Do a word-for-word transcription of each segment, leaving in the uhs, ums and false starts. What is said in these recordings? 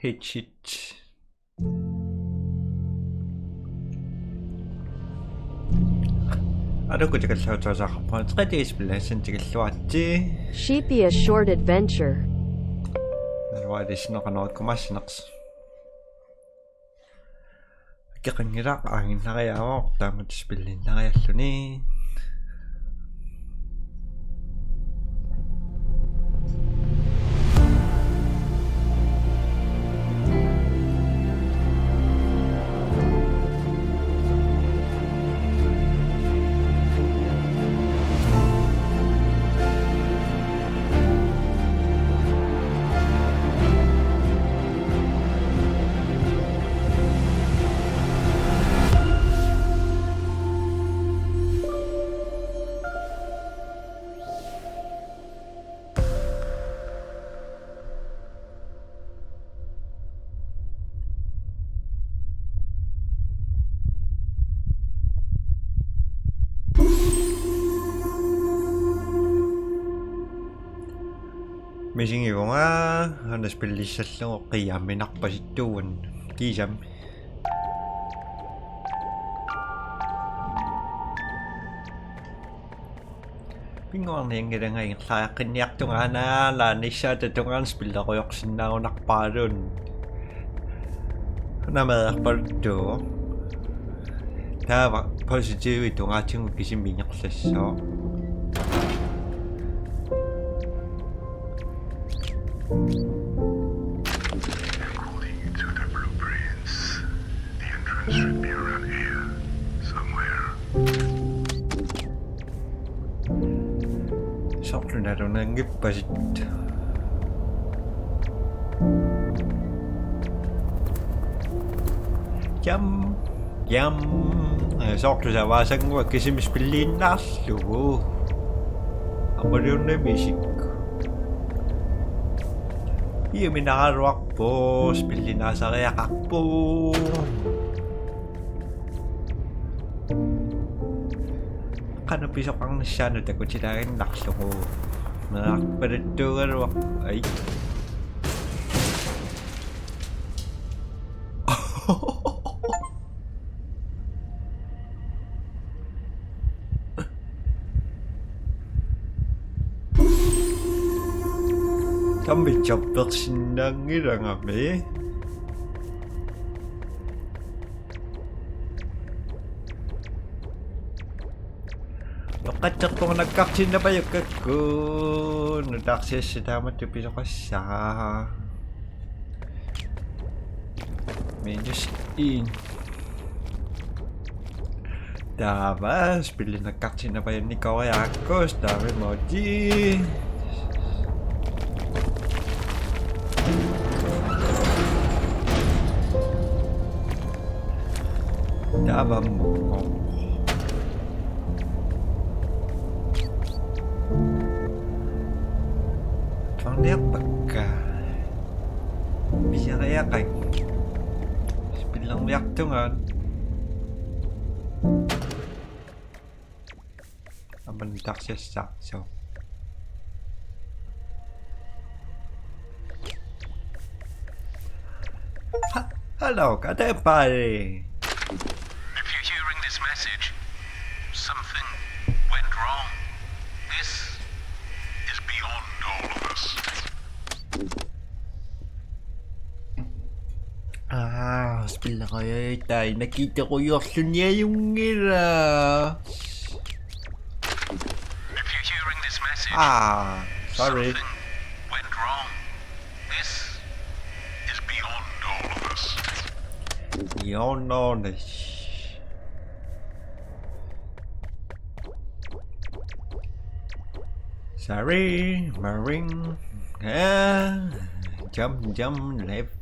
Hit shit. Aluku tikilluaritsi. Qitiis pilassan tikilluaritsi. Sheepy: A Short Adventure. Naluarisinoqanoq kumassiners. Akeqanngilaq, aaginnariaavoq taamatut spillinnariarluni. Misigivunga, una spillissallugu qiiamminarpasittuun. Kiisami. Pinnguarnianngilanga ingerlaqqinniartunga, aana la nissaata tungaanut spillerujoorsinnaagunarpaaluunniit. Nameerpartu. Taava positive tungaatigut kisimi ingerlassooq. According to the blueprints, the entrance should be around here somewhere. Soorlu nalunanngippasit. Jam, jam. Eh, soorlu savaasannguaq kisimi spilliinnarlugu. Aammaluunniit misik. Iuminaraluarpoq, spillinaasariaqarpoq. Qanoq pisoqarnissaanut takutilaaginnarlugu. Meerarpaluttuugaluaq. Ai. Zombie jumpersinnaanngilangami. Noqqatserpunga nakkartinnapajukkakku. Nutaarsiassat taamatut pisoqassaaq. Minus en. Taava spilli nakkartinnapajunnikooriarakku, taavimmi. Taava muu. Torniarpakka. Pisariaqarpunga. Spillerniartunga. Aamma nutaarsiassaaq, so. Ha-, hello, Katepari. If you're hearing this message, something went wrong. This is beyond all of us. Ah, spillerujussuit taanna kiittorujoorluni ajunngilaq. If you're hearing this message, ah, sorry. Something went wrong. This is beyond all of us. Beyond all this. Sorry, Marine. Ah, jump, jump, left.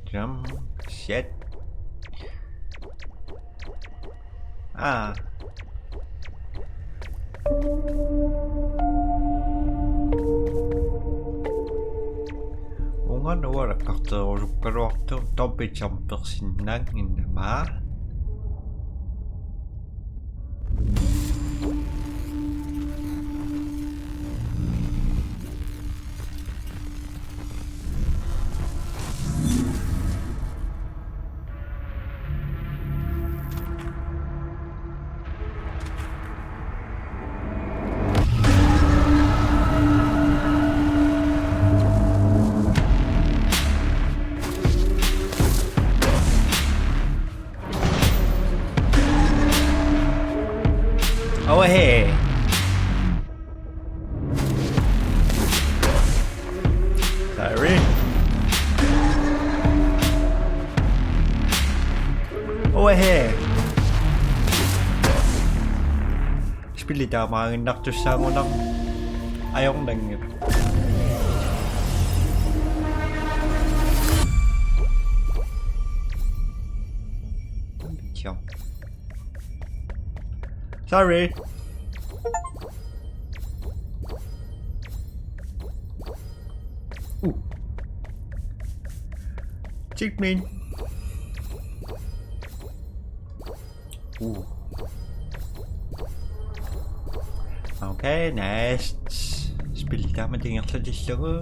Jump, shit. Ah. Uunga nualakkarteerusukkaluartoq zombie jumpersinnaannginnama. Pahe. Spilli taamaaginnartussaangunarpoq ajornanngilaq. Sorry. Uh. Checkmate. Uh. Okay, next. Spilli taama ingerlatillugu.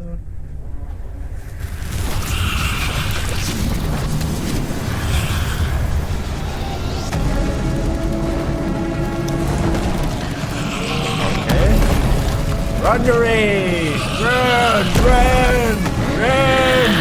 Okay. Run your race! Run, run, run, run!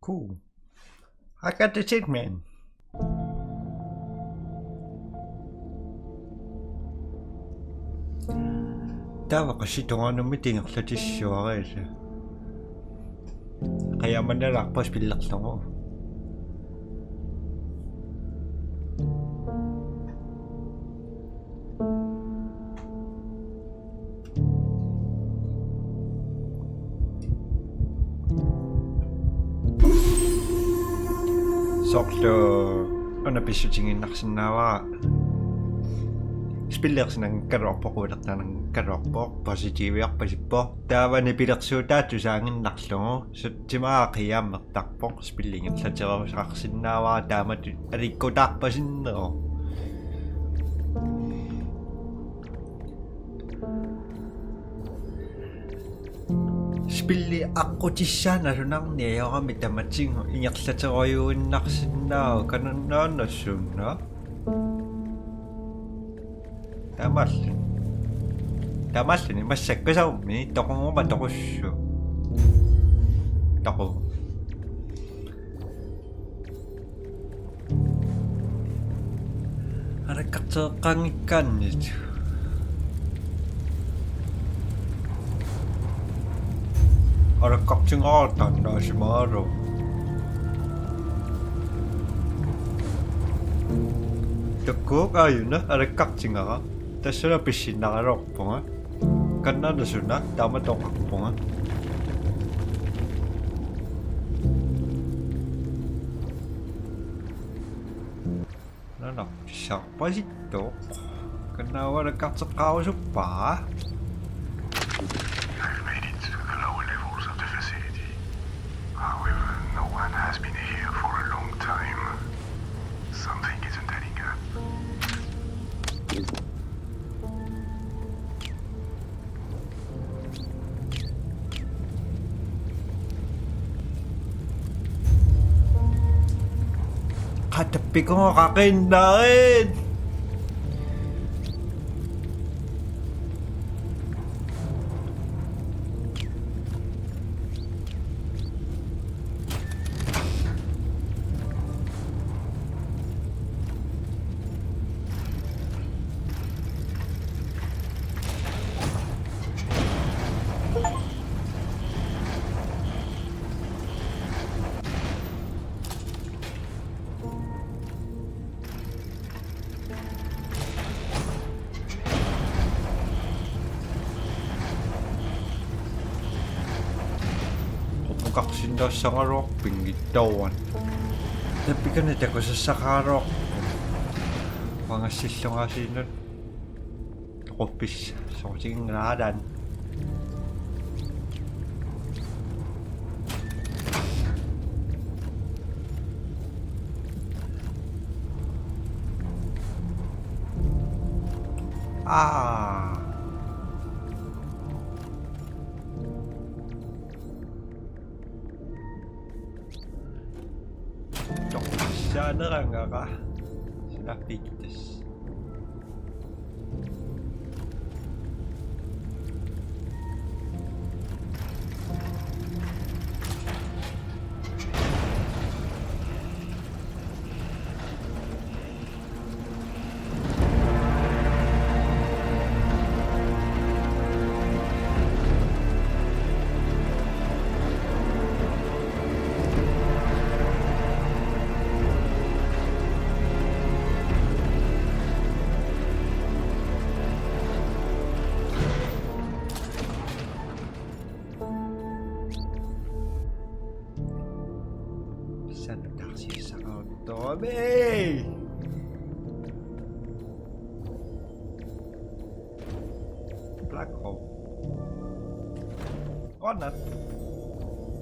Cool. I got the checkmate. Taava qassit tungaanut ingerlatissuara ilaa. Qajamannalaarpoq spillerlugu. Soorlu una pissutigiinnarsinnaavara. Spillersinnanngikkaluarpoq, uilertaanngikkaluarpoq, positiviarpasippoq. Taavani pilersuutaatut saanginnarlugu. Suttimaa qiammertarpoq, spilli ingerlaterusaarsinnaavara taamatut alikkutaarpasinneruvoq. Spilli aqqutissaa nalunarniarami tamatigut ingerlaterujuinnarsinnaavoq kanunnaanassuunna. Taamaalluni. Taamaalluni massakkut saammi toquguma toqussu. Toqu. Alakkarteqqanngikkaanni. Alakkartingaartaannaasimaalu. Takkuuk aajuna alakkartingara. Tassuna pissinnaraluarpunga. Kannanasuna taamatut oqarpunga. Nana, sarpasittoq. Kannaavara alakkarteqqaarusuppara. I've made it to the lower levels of the facility. However, no one has been here for a long time. Something isn't adding up. Qatappikunga qaqinnarit. Quppukarsinnaassagaluarpinngitsoq. Tappikani takusassaqaraluarpoq. Uangassillungaasiinnut. Toquppis soqutiginngilara. Aa. Toqqissaanerangara. Suna piktas. Zombie! Black hole. One.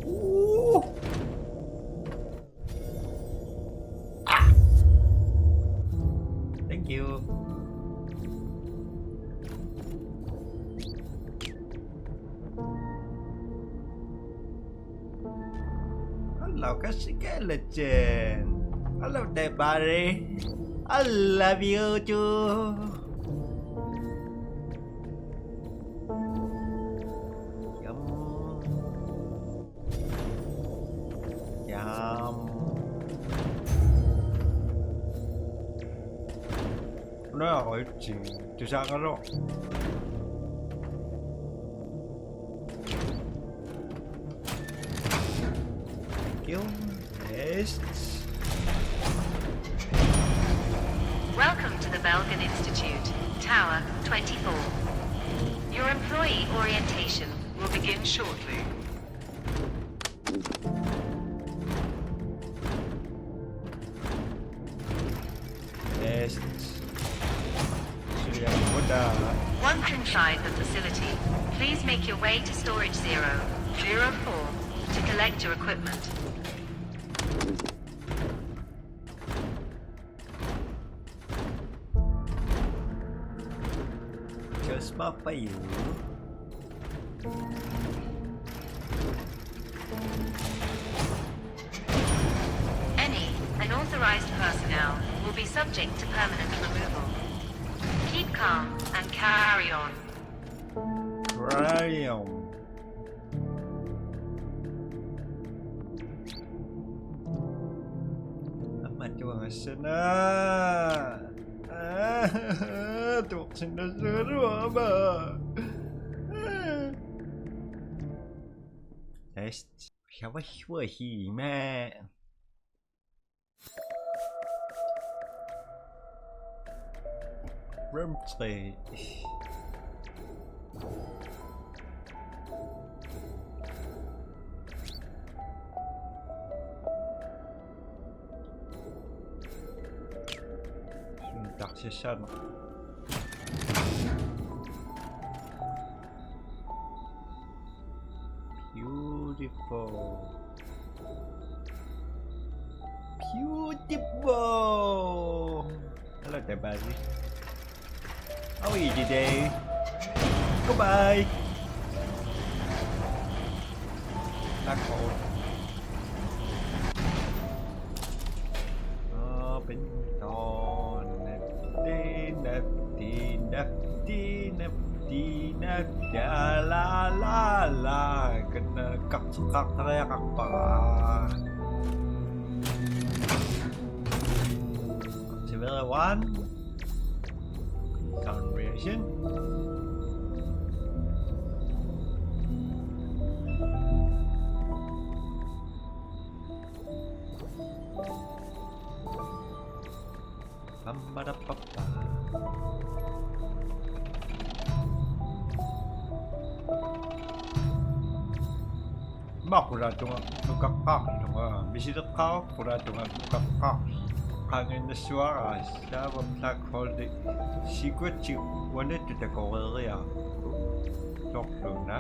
Ooh! Ah! Thank you. Hello, Kashika Legend. Hello there, buddy. I love you too. Yum. Yum. Nå, højt til. Du sagde du. Thank you. Yes. Welcome to the Belgian Institute, Tower twenty-four. Your employee orientation will begin shortly. Yes. Suliamuta. Once inside the facility, please make your way to storage zero zero four to collect your equipment. Just mappa you. Any unauthorized personnel will be subject to permanent removal. Keep calm and carry on. Carry on. Aamma tuangassana. Aa, tuorsinnassaagaluarama. Test. Yavahuahima. Room three. Taxishan. Beautiful. Beautiful. Hello there, buddy. How are you today? Goodbye. Not cold. Up and down, left, left, left, left, left, left, la, la, la. Gonna cut, cut, cut, cut. Severe one. Sound reaction. Pampadapappa. Maqulatunga nukaqqaarlunga misileqqaarpulatunga nukaqqaar qaanginnassuara saava Black Hole-i secret-i uanittu takoreeriarukku. Sorluna.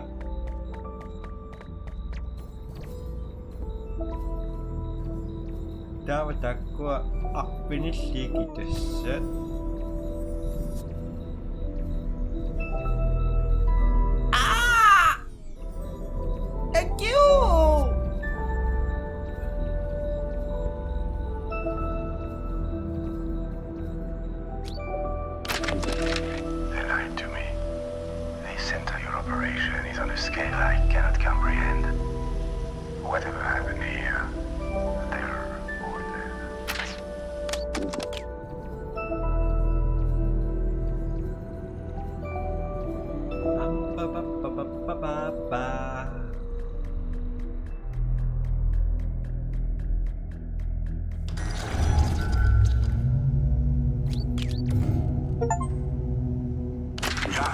Taava taakkua arfinillit ikitassat. Ah! Thank you! They lied to me. They sent out your operation is on a scale I cannot comprehend. Whatever happened here, there or there. Yeah,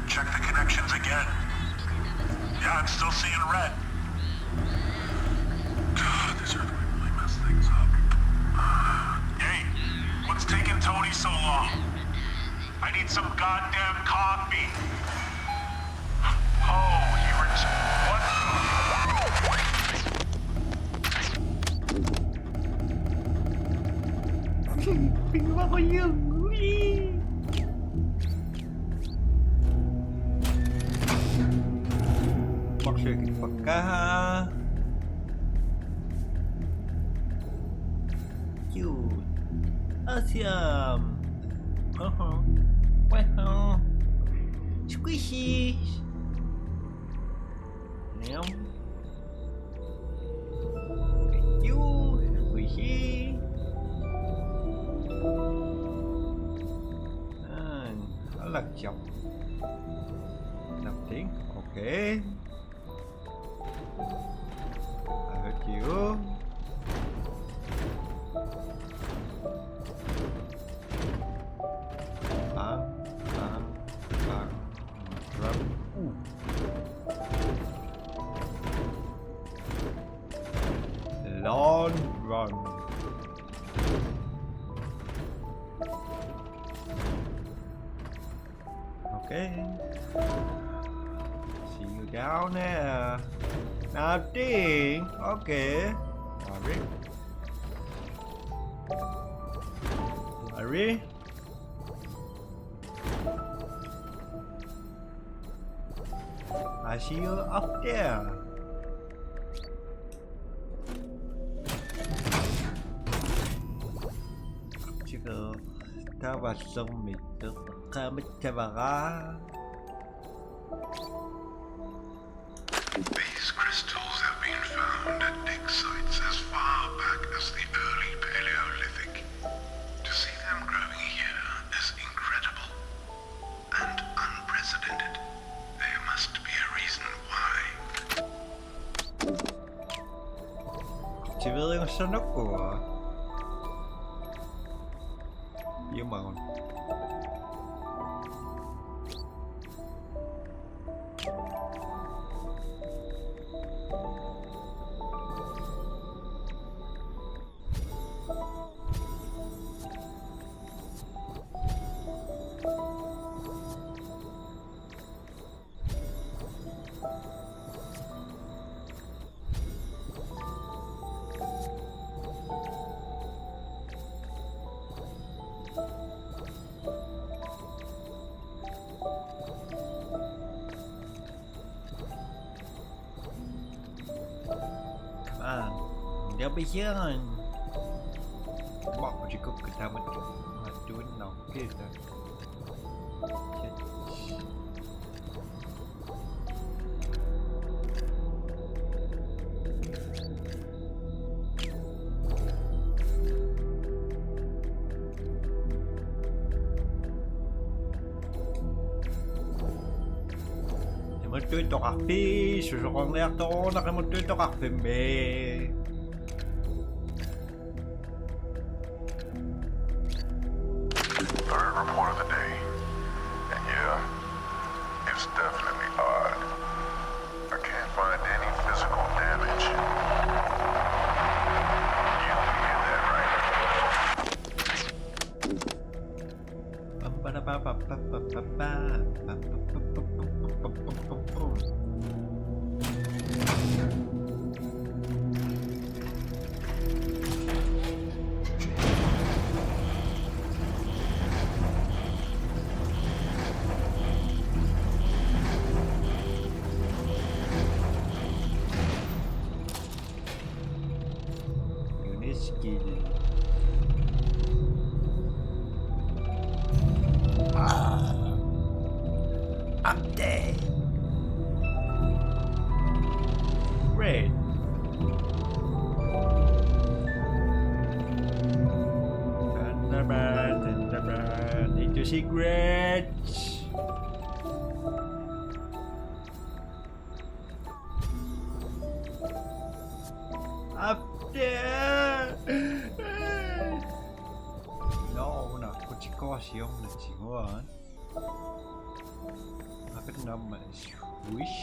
check the connections again. Yeah, I'm still seeing red. God, this earthquake really messed things up. Some goddamn coffee. Oh, he ret-, what? Pingawa ko yung. Maksud pakka. Cute. Awesome. Uh-huh. Wow. Squishy. Now. Thank you. Squishy. And I like jump. Nothing. Okay. I hurt you. Bang, bang, bang. Drop. Ooh. Long run. Okay. See you down there. Nothing. Okay. Worry. Worry. I see you up there. Tiga. Taava sermittut eqqaamattavara. These crystals have been found at dig sites as far back as the early Paleolithic. To see them growing here is incredible and unprecedented. There must be a reason why. Tiweriussanakkua. Jumaun. Come on. They'll be healing. What would you cook with that? What do you know? Good. Imattuittoqarpi, susoqarniartoruna imattuittoqarpimmi. Third report of the day. And yeah, it's definitely odd. I can't find any physical damage. You can hear that, right? Unit skill. Ah. I'm dead. Red. Thunderbird, Thunderbird, into secrets. Up there. No, una kuchikoa siom na chihuan. Akan nama swish.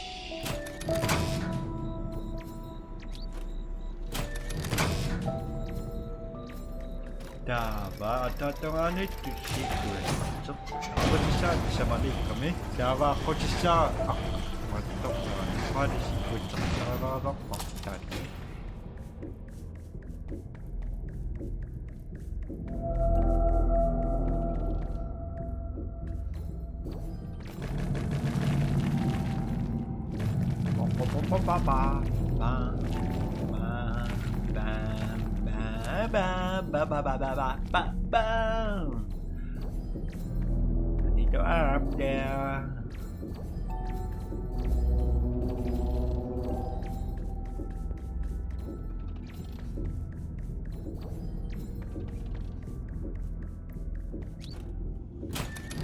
Taava ataataga aniittussikuit. Aqqutissaq samaliikkami. Taava aqqutissaq. Mattoq. Paali sikuutsertaralaarparput taanna. I need to up there.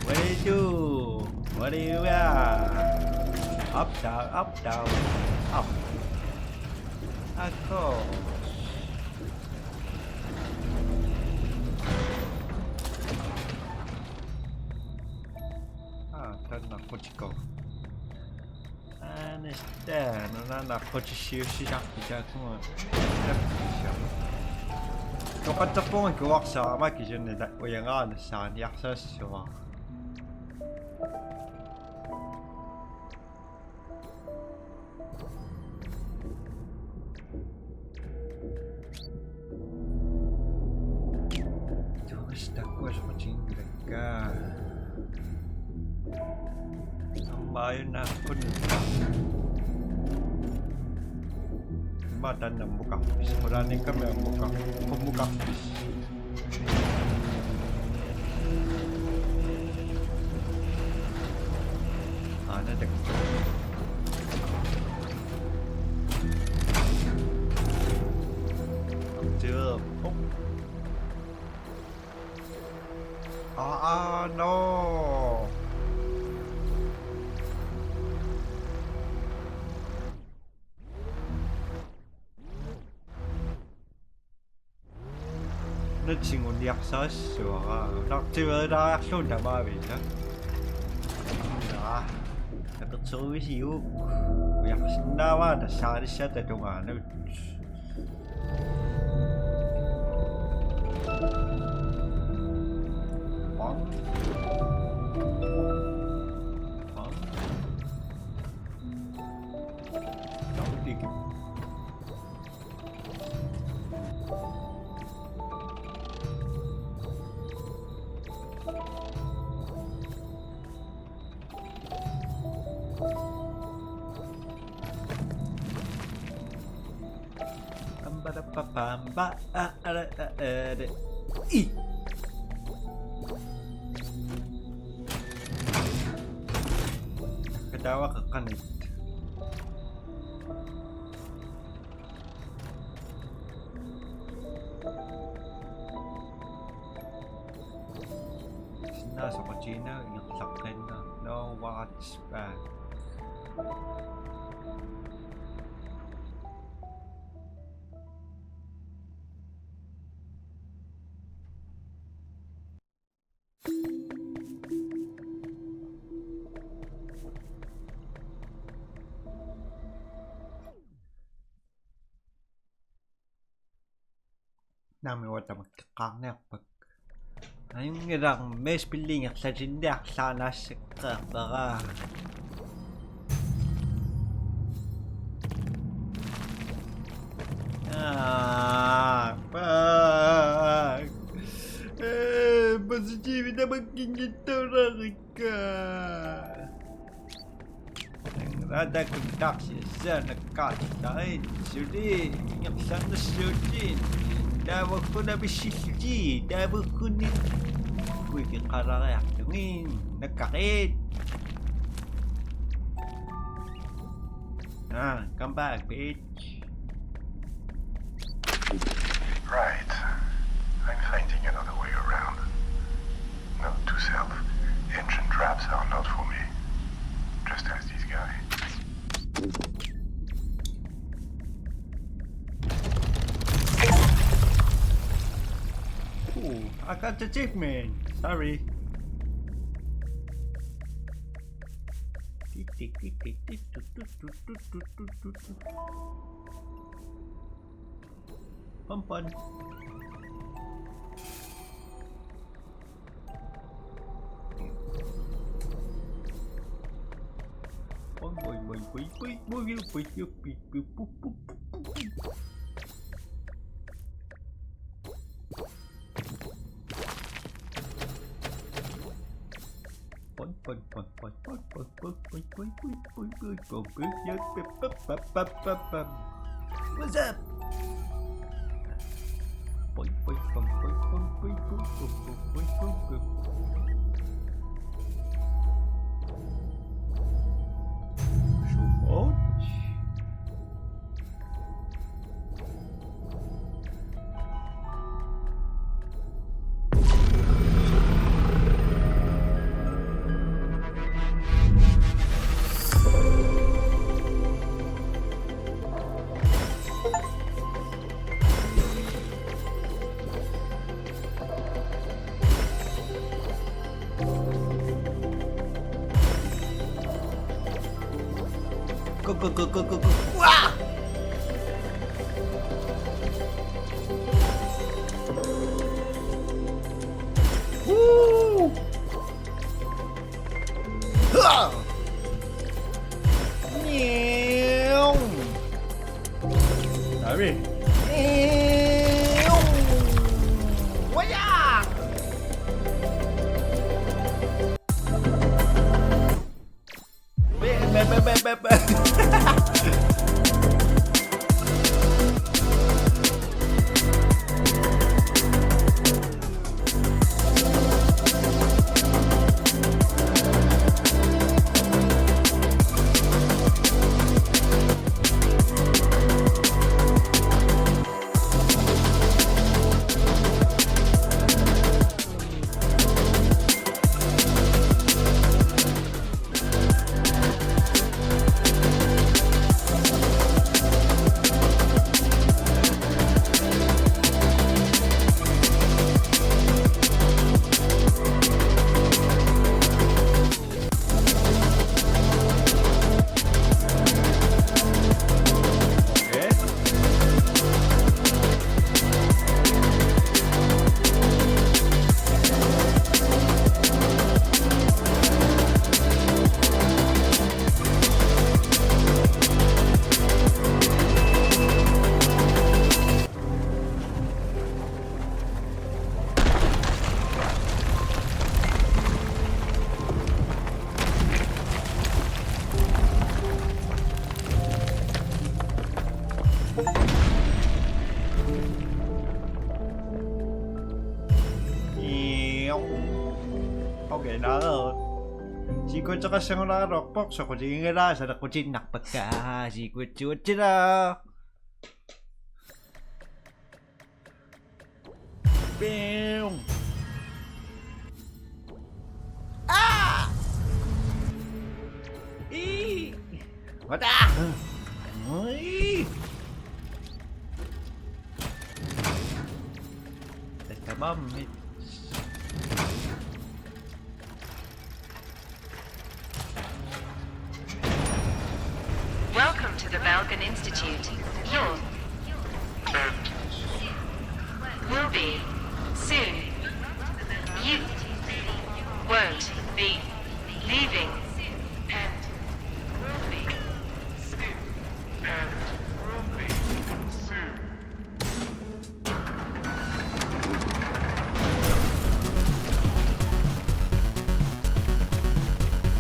What do you do? What do you, uh, up, down, up, down, up. Of course. Ah, taanna aqqutikoq. Anesta, nuna aqqutissiuussisarput taakkununnga. Toqatserpunga kuarsaama kisianni ta-, ujangaanassaaniarsaassavara. Tuus takkuasoqatiginngilakka. Aamma ajunnaaqqunnik. Immaqa taanna ammukarpis. Qulaaniikkami ammukar-, qummukarpis. Aana takku. Aktiveerpoq. Aa, aa, no. Natsinguniarsarissavara. Nartiveerilaariarlugu tamaviisa. Naa. Aperteruvisiuk. Ujarsinnaavara tassaarissaata tungaanut. Bang. Bang. Tautiki. Pamparapapamba, a, ara, a, ere, i. Katawa qeqqanit. Sinnaasoqatigiinnagu ingerlaqqiinnaq. No, what? Spaa. Naamik uanga tamakkeqqaarniarpakka. Ajunngilaq, main spilli ingerlatinniarlaa naassaqqeqarpara. Aa, fuck. Ee, positive tamakkinngitsuulaarikka. Rada kun taksi sana kaattai suli ingerlaannassuutit. Taavakkuna pissillutit, taavakkunni kuikiqalariartugit nakkarit. Ah, come back, bitch. Right. I'm finding another way around. Note to self, engine traps are not for me. Just as these guys. Ooh, I got the achievement. Sorry. Pam, pam. What's up? Go, go, go, go, go, go. Wah! Woo! Ha! Nyew! Sabi. Nyew! Waya! Okay, nareerut. Sequenceqassanngulaaraluarpoq, soqutiginngilaa, saleqqutiinnarpakka. Sequencequtsilaaq. Bing. Ah! Ii! What the? Ii! Tamam. Welcome to the Balkan Institute. Your will be soon. You won't be leaving. And will be soon. And will be soon.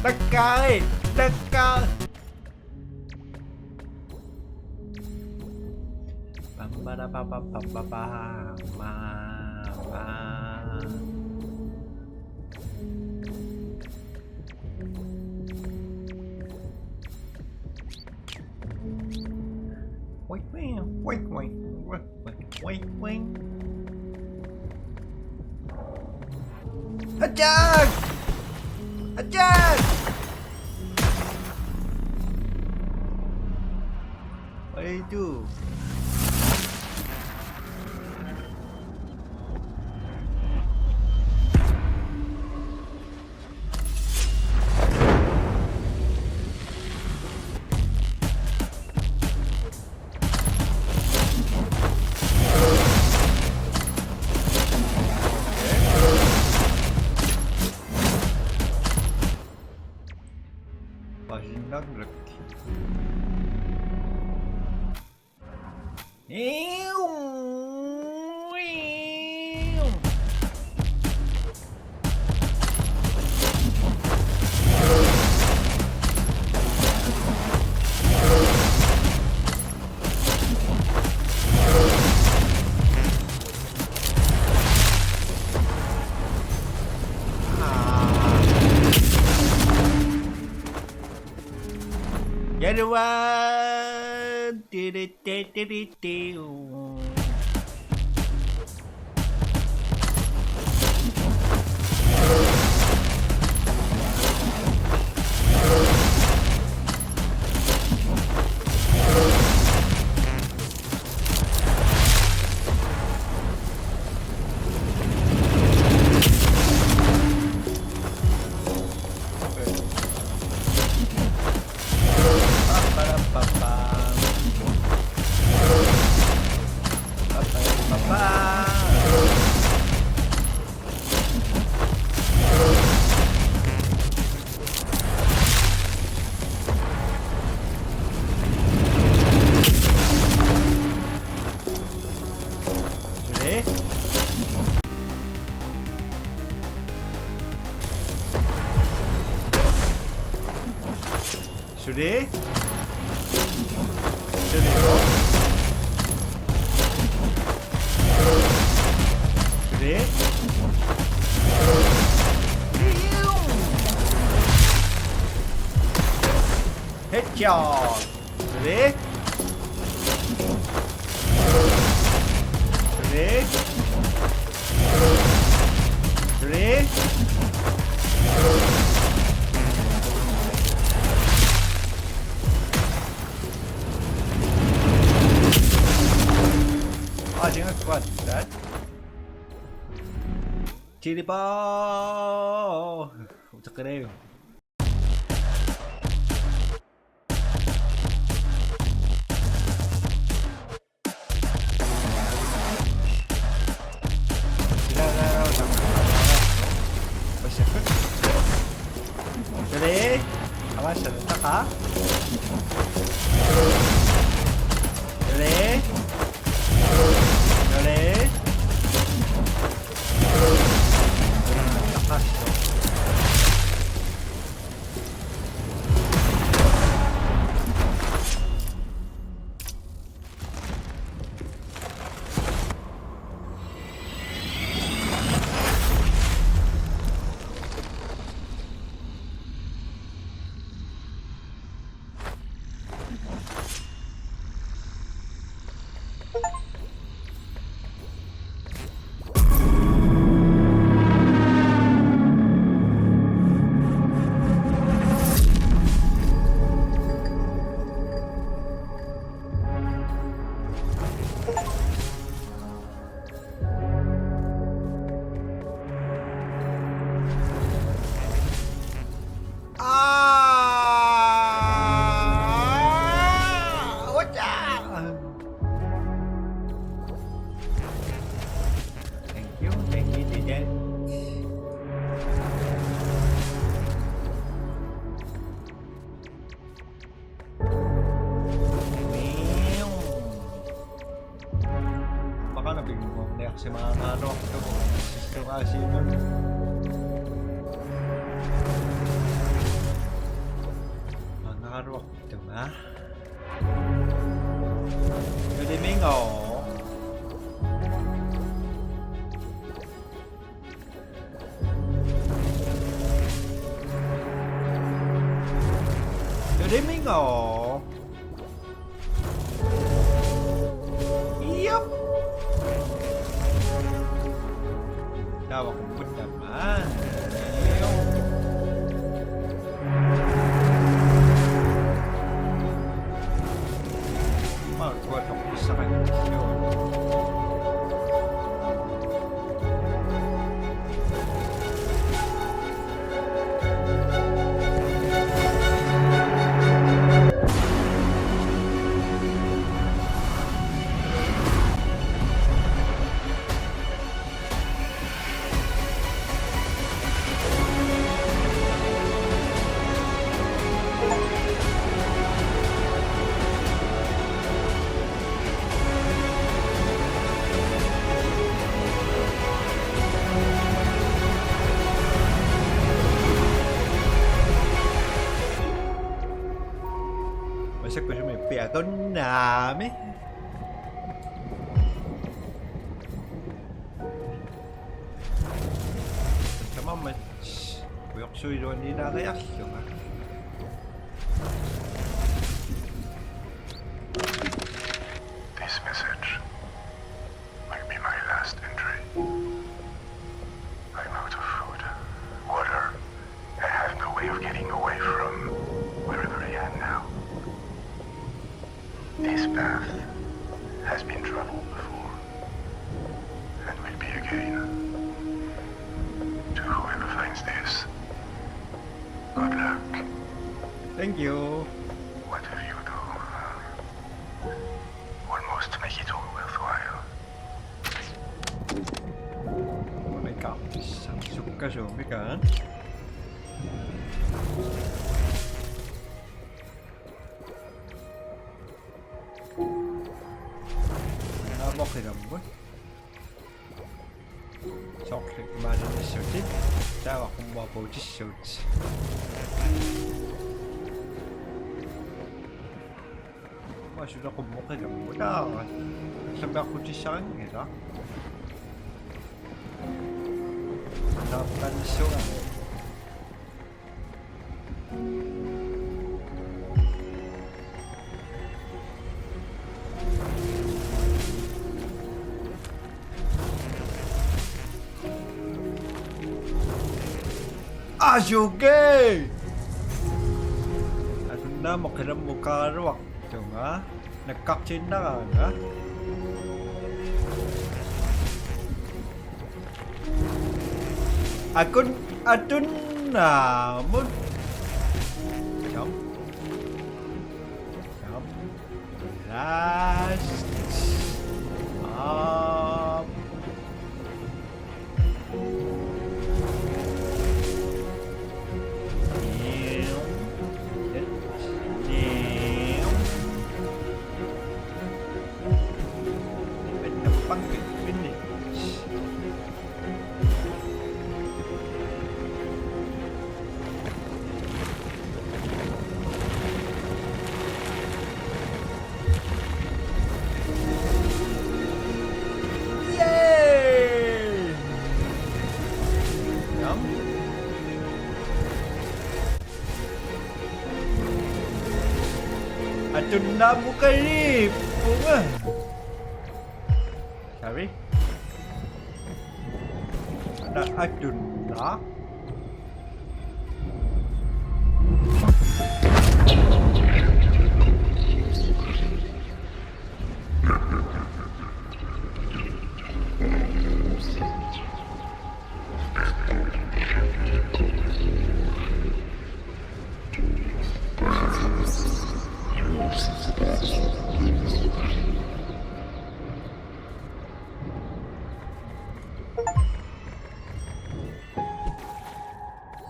Takkaarit, takkaarit. Pam, para, pa, pa, pa, pa, pa, ma, ma. Wait, wait, wait, wait, wait, wait, wait, wait. Attack! Attack! What do you do? Paasinnaakkit Yaluan. Tiri, tiri, tiri, tiu. Suli? Suli? Suli ko? Suli? Headshot. Suli? Suli? Suli? Ah, tinga squad, that. Chili ball. Uteqqilaaruk. Suli? Aamma suli taqa. Suli? Suli? Taqa. Ah, what the? Thank you, thank you, Jaden. Maqana pinngorniarsimaarnaaluartugut sistoraasiinut. Angaraluartunga. Nulimingo. Nulimingo. Yep. Taava qummut tamaan. Yep. Maanna uanga toqqissaqanngillugu. Sakkusumi piakunnaami. Tamarmik ujorsuiluanilaariarlunga. This message will be my last entry. I'm out of food, water. I have no way of getting away from wherever I am now. This path has been traveled before, and will be again. To whoever finds this, good luck. Thank you. Whatever you do, almost make it all worthwhile. Mika, sukkasuumik. Naamoqilammut. Soorlu imaalinissutit. Taava qummuapuutissuut. Masula qummuqilammut. Taava. Sammeqqutissarinngilaq. Taappannissugaa. Asuki! Atunnaamut qilammukaaraluartunga. Nakkartiinnaraanga. Akun atunnaamut. Jump. Jump. Last. Up. Yay! Yum. Atunnaamukaliippunga. Sorry. Ana atunna.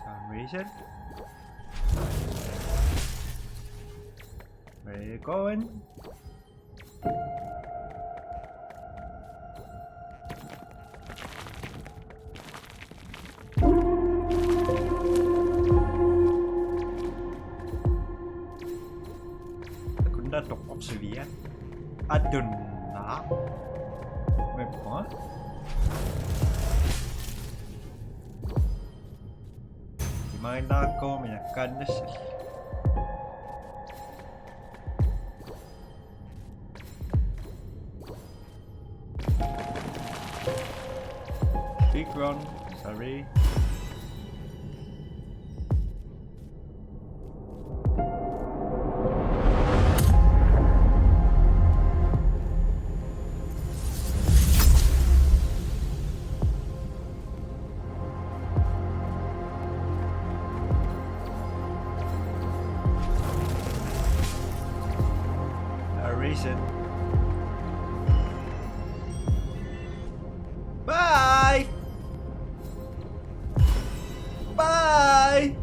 Some reason. Where are you going? Atunna toqqorsivia. Atunna. Meppa. Imaannaakkoormi nakkaannassallugu. Big run, sorry. A reason. Bye! Bye!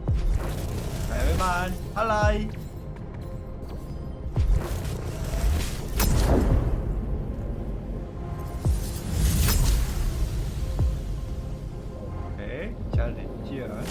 Everyone, halai! Okay, challenge here.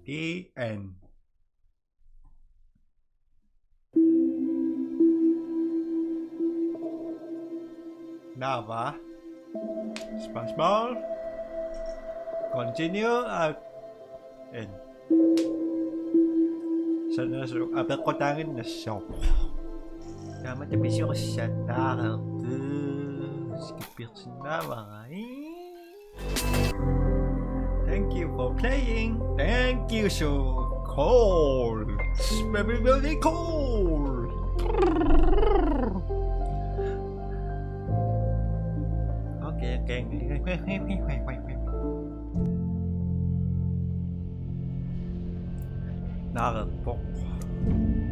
The end. Naava? Sponsor. Continue at end. Sanasoq apeqqutaaginnassaaq. Taamatut pisiorissat taareertut skippersinnaavara. Thank you for playing. Thank you, so cool. It's very, very cool. Okay, okay. Naareerpoq.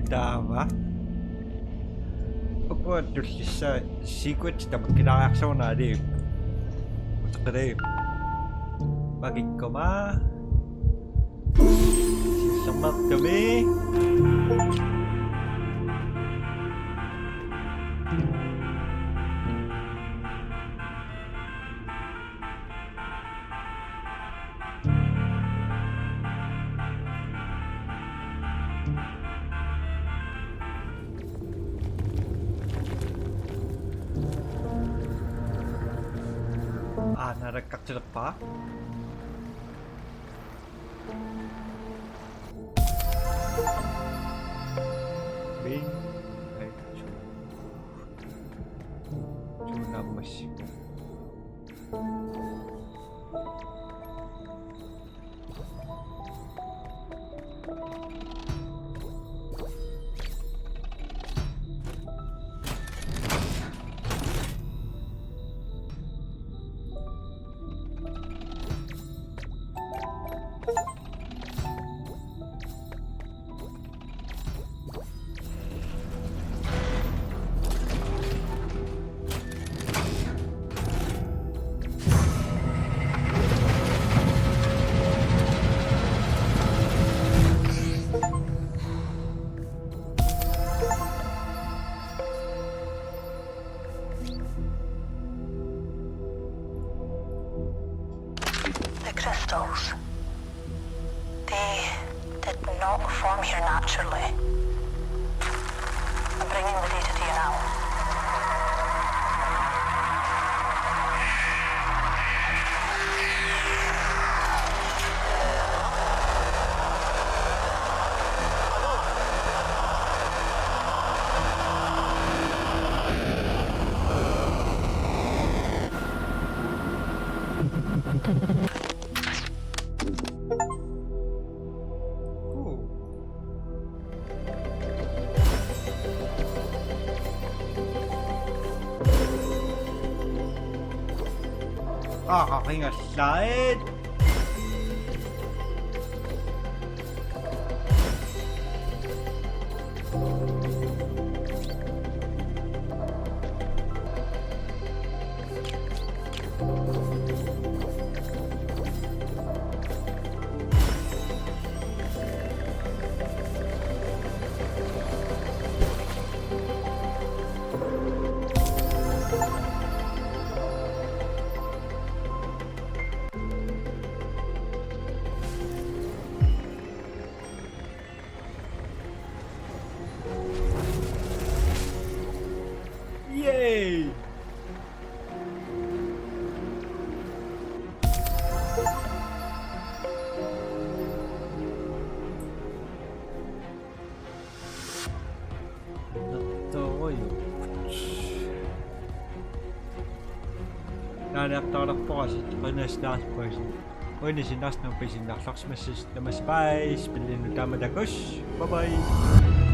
Taava. Ukua tullissaat sequence tamakkilaariarsuunaali. Uteqqili. Pakikkuma. Sisammartumi. Aa, naalakkartilerpara. Bing. Ai, su-, suunaammassi. The crystals. They did not form here naturally. I'm bringing the data to you now. Ingerlaat. Yay! Nertorujuk. Naanertoorpoq asit, qinasnaarpuasit. Uinisinnarsinun pisinnarlarsimassas tamassi, bye, spillinnut taama takuss. Bye bye.